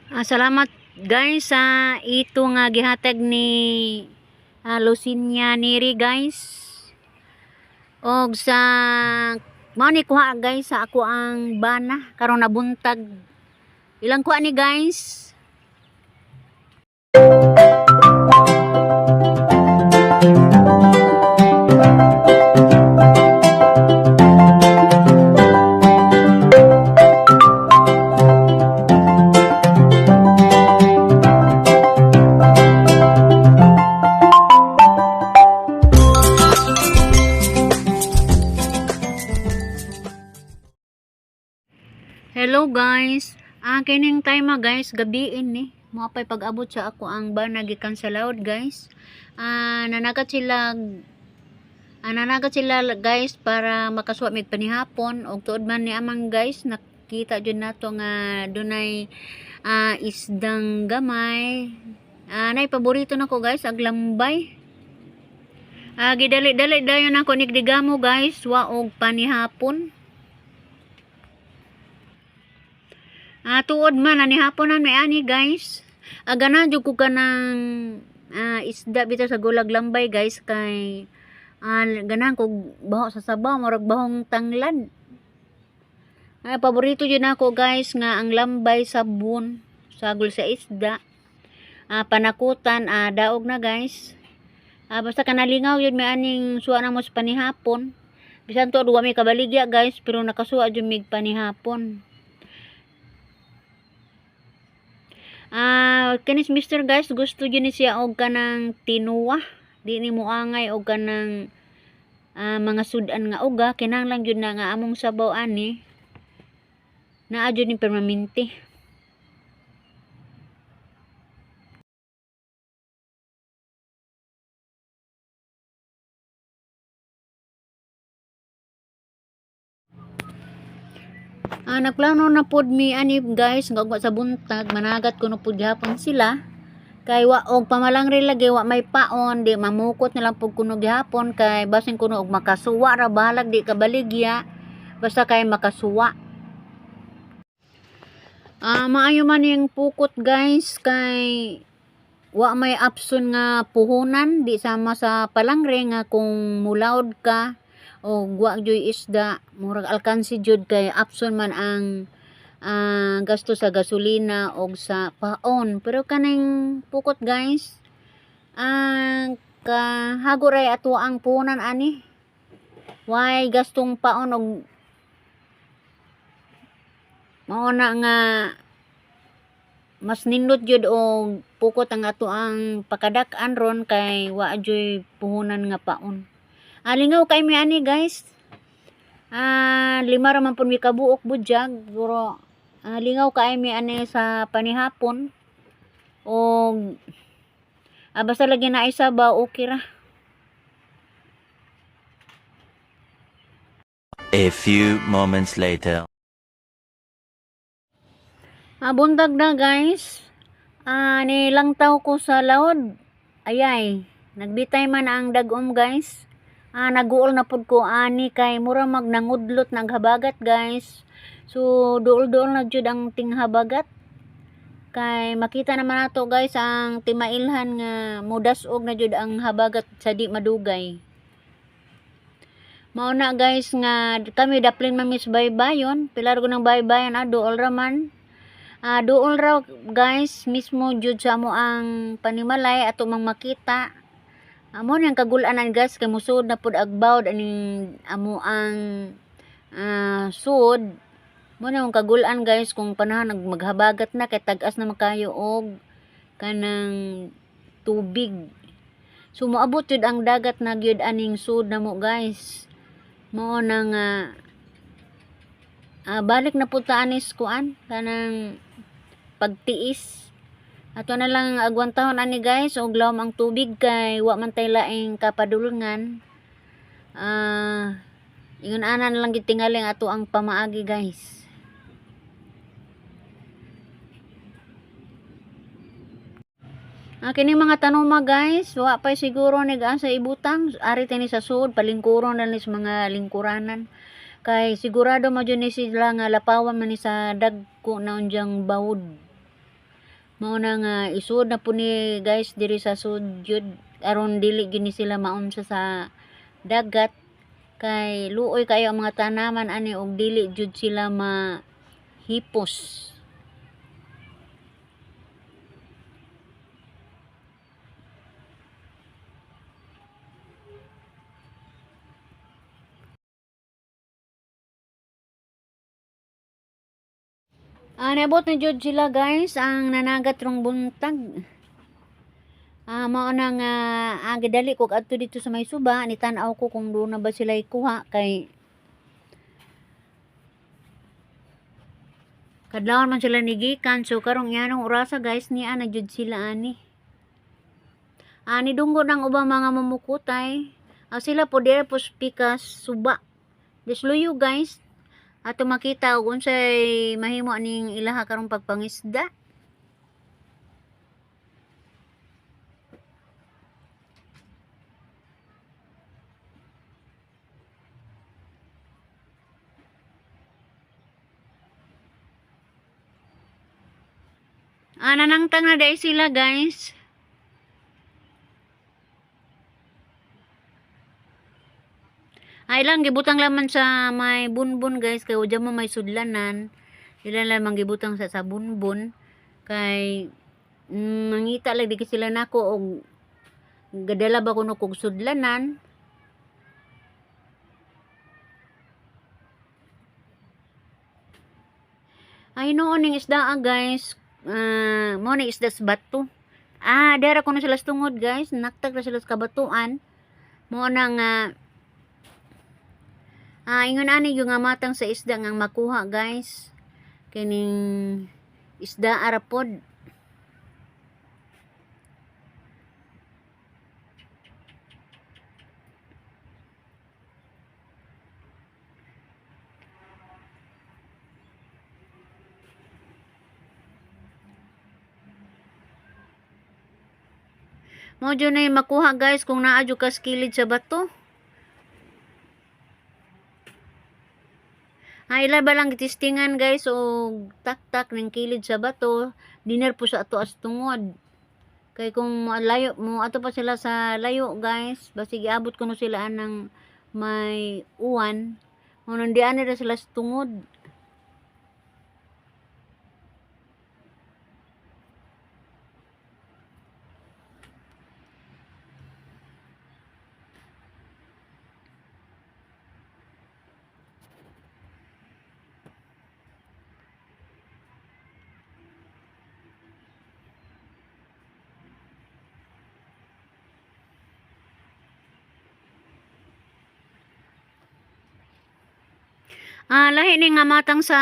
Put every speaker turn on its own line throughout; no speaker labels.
Salamat guys sa ito nga gihatag ni Lucinia Neri, guys. Og sa mao ni kuha guys sa ako ang bana karon nabuntag. Ilang kuha ni, guys? Hello guys. Kining time ah, guys, gabiin ni. Mo pay pag-abot sa ako ang bana gikan sa laod, guys. Nanagat sila guys para makasuwa mig panihapon og tuod man ni amang guys, nakita jud nato nga dunay isdang gamay. Nay paborito nako guys, ag lambay. Gidali-dali dayon ako nigdigamo guys, wa og panihapon. Tuod man ani hapon na may ani guys. Ganahan jud ko kanang isda bitaw sa gulag lambay guys, kay ganahan ko baho sa sabaw, murag bahong tanglad. Paborito jud nako guys nga ang lambay sabon sagol sa isda. Panakutan, daog na guys. Basta kanalingaw yun may aning suwa na mo sa panihapon. Bisan tuod wa may kabaligya guys, pero nakasuwa jud mig panihapon. Kinis mister guys, gusto jud ni siya og kanang tinuwa. Di ni moangay og kanang mga sudan nga uga, kinahanglan jud na nga among sabaw ani naa jud ni permanente. Nagplano na pod mi ani guys nga ugma sa buntag managat kuno pod gihapon sila. Kay wa og pamalangri lagi, wa may paon, di mamukot na lang pud kuno gihapon kay basin kuno og makasuwa ra, bahalag di kabaligya basta kay makasuwa. Maayo man yung pukot guys kay wa may option nga puhunan, di sama sa palangre nga kung mulaod ka o wa juy isda, murag alkansi jud kay option man ang gasto sa gasolina og sa paon. Pero kaning pukot guys, ang kahago ray ato ang puhunan ani, way gastong paon og mao na nga mas nindot jud og pukot ang ato ang pakadak-an ron kay wa juy puhunan nga paon. Lingaw kay mi ani guys. Lima ra man pud mi kabuok budyag, pero lingaw kay mi ani sa panihapon og basta lagi na sabaw, okay ra.
A few moments later.
Buntag na guys. Nilangtaw ko sa laod. Ayay, nagbitay man ang dagom guys. Naguol na pud ko ani kay mura mag nangudlot naghabagat guys. So duol-duol na jud ang tinghabagat. Kay makita naman nato guys ang timailhan nga mudas-og na jud ang habagat sa di madugay. Mao na guys nga kami daplin mami sa baybayon, pilar ko ng baybayon, duol ra man. Duol raw guys mismo jud sa amo ang panimalay ato mang makita. Amo nang kagulanan guys kay musud na pud agbawd aning amo ang sud. Mo nang kagulan guys kung panahon nag maghabagat na kay tag-as na makayo og kanang tubig. So moabot jud ang dagat na gyud aning sud namo guys. Mao na nga balik na pud ta anis kuan kanang pagtiis. Ato na lang agwantahon ani guys og lawom ang tubig kay wa man tay laing kapadulngan. Ingon ana na lang gid tingali ang ato ang pamaagi guys. Kining mga tanoma guys, wa pa siguro nigaan sa ibutang, ari tini sa sud palingkuron na ni sa mga lingkuranan. Kay sigurado mo jud ni sila nga lapawan man ni sa dagko na unjang bawod. Mao na nga isuod na po ni guys diri sa sud jud aron dili gyud ni sila maunsa sa dagat kay luoy kayo ang mga tanaman ani og dili jud sila mahipos. Nabot na jud sila guys ang nanagat rong buntag. Mao na nga gidali ko adto dito sa may suba ni tan-aw ko kung doon na ba sila ikuha kay kadlawon man sila nigikan, so karong iyanong orasa guys niya na jud sila ani. Ani dunggo ng ubang mga mamukutay. Sila po dire po pikas suba. Disluyo guys. Ato makita og unsay mahimo aning ilaha karong pagpangisda. Nanangtang na dahil sila guys. Ay lang gibutang laman sa may bunbun guys kay udya mo may sudlanan. Ila lamang gibutang sa bunbun kay mangita lang di sila nako og gadala ba kuno kog sudlanan. Ay noon ning isda guys. Mo ni isda sa bato. Dara kuno sila sa tungod guys, naktag ra sila sa kabatuan. Mo na nga ingon ani yung nga matang sa isda nga makuha guys. Kining isda arapod. Mo jud na yung makuha guys kung naa jud ka sa kilid sa bato. Ila ba lang gitistingan guys og taktak ning kilid sa bato, dinner po sa ato as tungod. Kay kung layo mo ato pa sila sa layo guys, basig iabot kuno sila anang may uwan. Mo nandian nila sila sa tungod. Lahi ni nga matang sa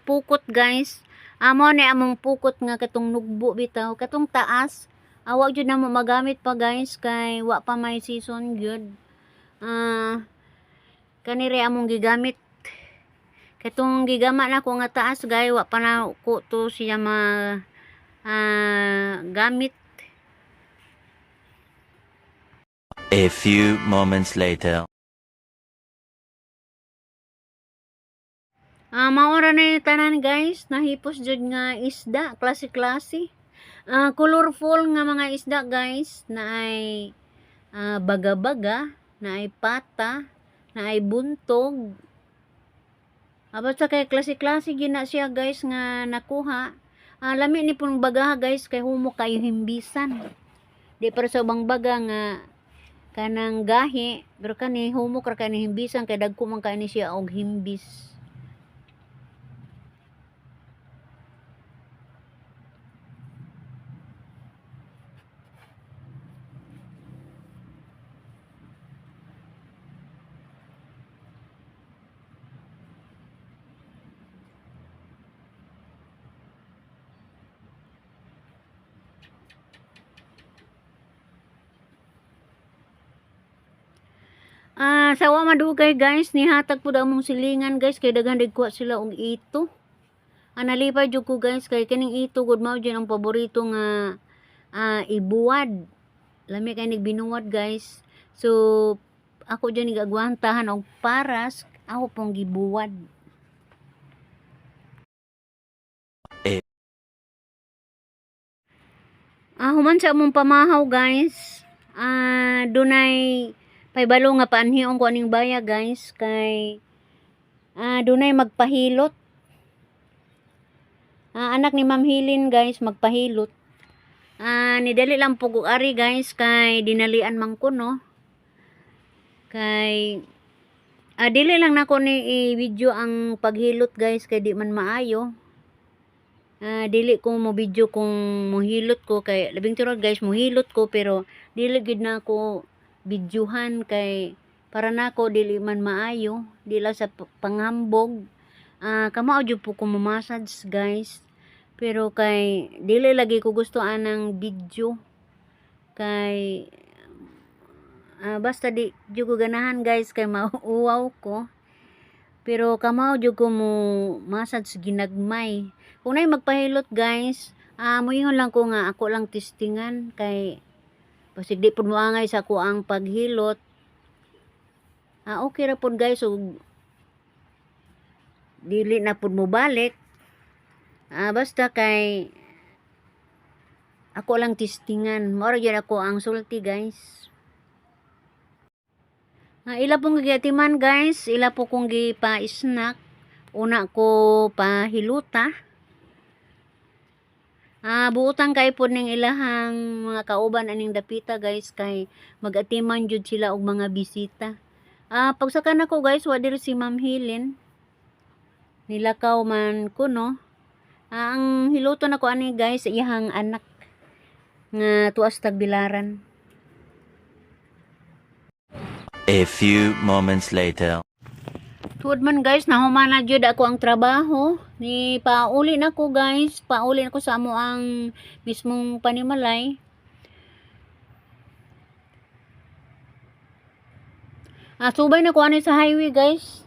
pukot guys. Amo ni among pukot nga katong nugbo bitaw, katong taas. Awa jud namo magamit pa guys kay wa pa may season gyud. Kanire among gigamit. Katong gigama na ko nga taas guys, wa pa na ko to siya ma gamit.
A few moments later.
Maora na yung tanan guys, nahipos jud nga isda, klase-klase. Colorful nga mga isda guys, na ay baga-baga, na ay pata, na ay buntog. Basta kay klase-klase gyud na siya guys nga nakuha. Lami ni pong baga guys kay humo kayo himbisan. Di para sa ubang baga nga kanang gahi, pero kani humok ra kay ni himbisan kay dagko man kay ni siya og himbis. Sa wa madugay guys, nihatag pud among silingan guys kay daghan kuha sila og ito. Nalipay jud ko guys kay kining ito gud mao jud ang paborito nga ibuwad. Lami kay nigbinuwad guys. So ako jud nigagwantahan og paras, ako pong gibuwad.
A
Human sa among pamahaw, guys. Dunay paybalo nga paanhiong ko aning baya, guys, kay dunay magpahilot. Anak ni Ma'am Hilin, guys, magpahilot. Nidali lang po ko ari, guys, kay dinalian man ko, no. Kay dili lang nako ni i-video ang paghilot, guys, kay di man maayo. Dili ko mo video kung mohilot ko kay labing tinuod, guys, mohilot ko pero dili gid na ako videohan kay para nako dili man maayo, di lang sa panghambog. Kamao jud po ko mo-massage, guys. Pero kay dili lagi ko gusto anang video kay basta di jud ko ganahan, guys, kay mauwaw ko. Pero kamao jud ko mo massage ginagmay. Kung nay magpahilot, guys, moingon lang ko nga ako lang testingan kay basig di pud moangay sa ako ang paghilot. Okay ra pud, guys, ug dili na pud mobalik. Basta kay ako lang testingan. Mao ra gyud ako ang sulti, guys. Ila pong giatiman, guys, ila po kong gipa-snack. Una ko pahiluta. Buutan kay po ning ilahang mga kauban aning dapita, guys, kay magatiman jud sila og mga bisita. Pagsaka nako, guys, wa diri si Ma'am Helen. Nilakaw man ko, no. Ang hiluto nako ani, guys, iyahang anak nga tuas tagbilaran.
A few moments later.
Tuod man, guys, nahuman na jud ako ang trabaho. Ni pauli na ko, guys, pauli na ko sa amo ang mismong panimalay. Subay na ko ani sa highway, guys.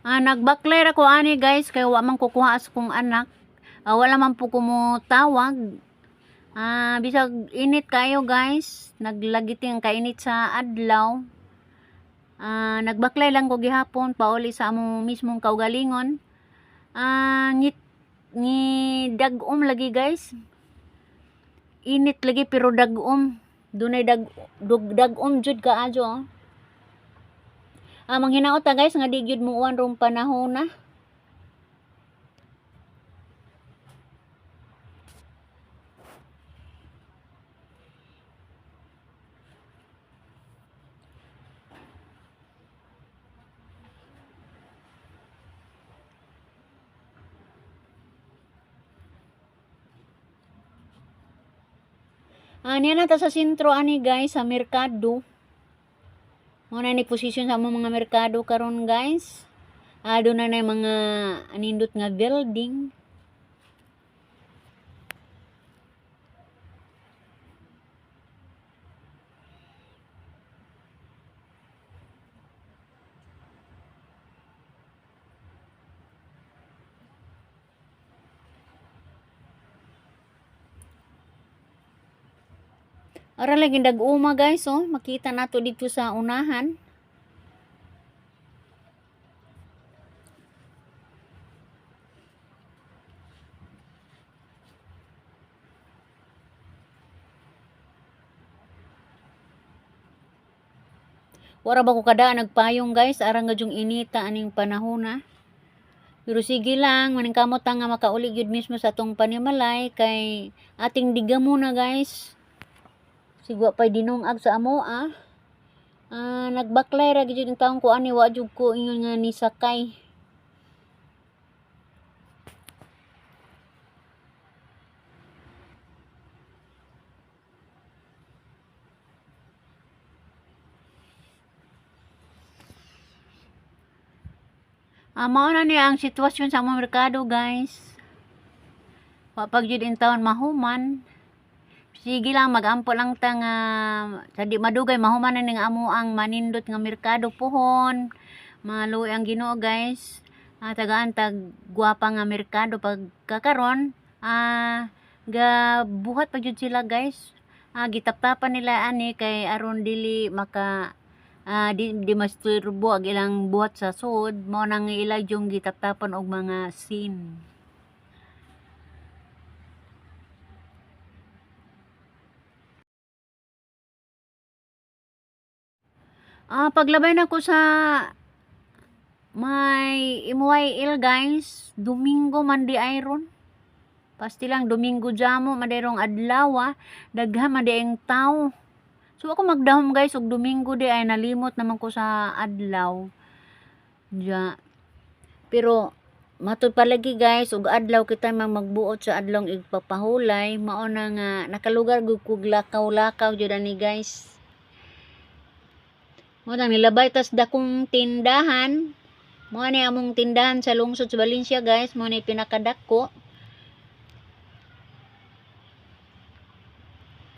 Nagbakler ako ani, guys, kay wa man kukuha sa kong anak. Wala man po ko mo tawag. Bisag init kayo, guys, naglagiti ang kainit sa adlaw. Nagbaklay lang ko gihapon pauli sa among mismong kaugalingon. Ngit ngi dag-om lagi, guys. Init lagi pero dag-om. Dunay dag-om jud kaayo, oh. Manghinaot ta, guys, nga di gyud mo uwan rong panahon na. Niya na ta sa sentro ani, guys, sa merkado. Mao na ni posisyon sa among mga merkado karon, guys. Doon na mga anindot nga building. Ara lagi dag-uma, guys, oh. Makita nato dito sa unahan. Wara ba ko kada nagpayong, guys, ara nga jung inita aning panahon na. Pero sige lang, maningkamot ta nga makauli gyud mismo sa atong panimalay kay ating diga muna, guys. Sigwa pa'y dinungag sa amo ah. Nagbaklay ra gyud ang taong ko ani, wa jud ko ingon nga nisakay. Mao na ni ang sitwasyon sa among merkado, guys. Wa pag jud in taon mahuman. Sige lang, magampo lang ta nga sa di madugay mahuman na ning amo ang manindot nga merkado pohon. Maluoy ang Ginoo, guys. Tagaan tag gwapa nga merkado pagkakaron. Ga buhat pa jud sila, guys. Gitaptapan nila ani kay aron dili maka di masturbo ang ilang buhat sa sud, mao nang ila yung gitaptapan og mga scene. Paglabay na ko sa may MYL, guys, Domingo man di ron. Pasti lang Domingo jamo man rong adlaw, daghan man di ang tao. So ako magdahom, guys, og Domingo di ay nalimot naman ko sa adlaw. Ja. Pero matud palagi, guys, og adlaw kita mang magbuot sa adlong igpapahulay, mao na nga nakalugar gud kog lakaw-lakaw jud ani, guys. Mao nang nilabay tas dakong tindahan. Mao ni among tindahan sa lungsod sa Valencia, guys, mao ni pinakadako.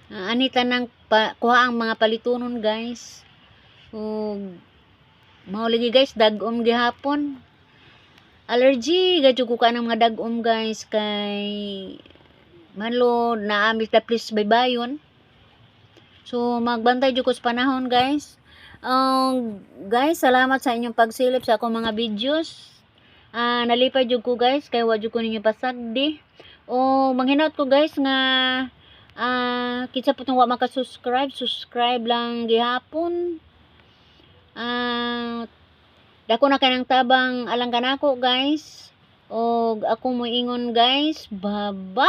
Ani tanang pa, kuha ang mga palitunon, guys. Ug mao lagi, guys, dag-om gihapon. Allergy gadyo ko ka ng mga dag-om, guys, kay manlo naami ta please baybayon. So magbantay jud ko sa panahon, guys. Guys, salamat sa inyong pagsilip sa akong mga videos. Nalipay jud ko, guys, kay wa jud ko ninyo pasagdi. O manghinaot ko, guys, nga kinsa po tong wa maka-subscribe, subscribe lang gihapon. Dako na kay ng tabang alang kanako, guys. Og ako moingon, guys, bye-bye.